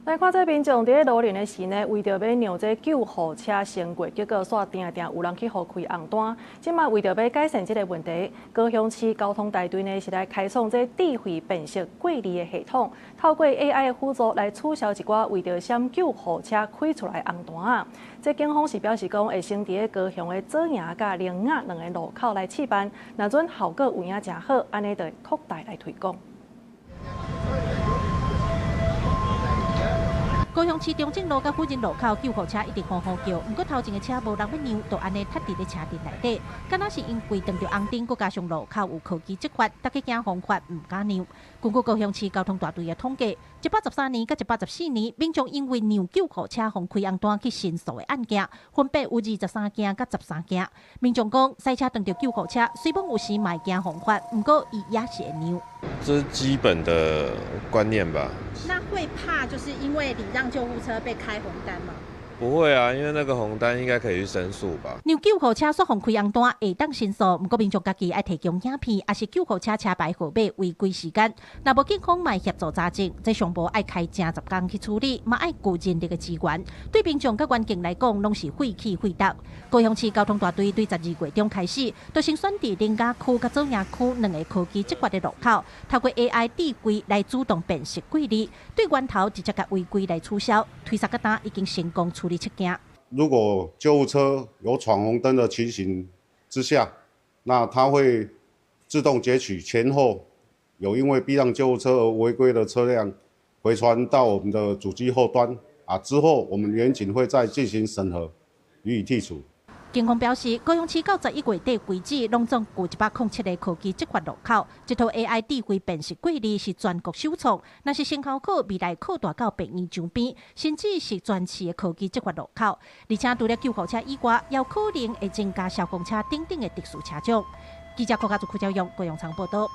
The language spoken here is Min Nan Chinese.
來看這民眾佇咧路輪的時呢，為著欲讓這救護車先過，結果煞定定有人去予開紅單。這馬為著欲改善這个問題，高雄市交通大隊呢是來開創這智慧辨識過濾的系統，透過 AI 的輔助來取消一寡為著閃救護車開出來紅單啊。這警方是表示講，會先佇咧高雄的左營佮苓雅兩个路口來試辦，若準效果有影誠好，按呢就會擴大來推廣。高雄市中正路佮輔仁路口救護車一直呼呼叫，毋過頭前的車無人欲讓，就按呢塞佇咧車陣內底。敢若是因為撞著紅燈，閣加上路口有科技執法，大家驚予罰，毋敢讓。根據高雄市交通大隊的統計，113年佮114年，民眾因為讓救護車予開紅單去申訴的案件，分別有23件佮13件。民眾講，駛車撞著救護車，雖罔有時嘛會驚予罰，毋過伊也是會讓。這是基本的觀念吧。那會怕就是因為禮讓救護車被開紅單嗎？不會啊，因為那個紅單應該可以去申訴吧。讓救護車煞予開紅單會當申訴，毋過民眾家己愛提供影片，抑是救護車車牌號碼違規時間。若無警方嘛會協助查證，這上無愛開成十工去處理，嘛愛顧人力的資源。對民眾佮環境來講，攏是費氣費力。高雄市交通大隊對12月中開始，就先選佇苓雅區佮左營區兩个科技執法的路口，透過 AI 智慧來主動辨識過濾，對源頭直接共違規來取消。推捒到今已經成功處理七件。如果救護車有闖紅燈的情形之下，那它會自動截取前後有因為避讓救護車而違規的車輛，回傳到我們的主機後端啊，之後我們員警會再進行審核，予以剔除。警方表示，高雄市到11月底為止，攏總有107個科技執法路口，這套 AI 智慧辨識過濾是全國首創。若是成效好，未來擴大到病院周邊，甚至是全市的科技執法路口。而且除了救護車以外，也有可能會增加消防車等等的特殊車種。記者郭家竹、柯昭勇、高雄場報道。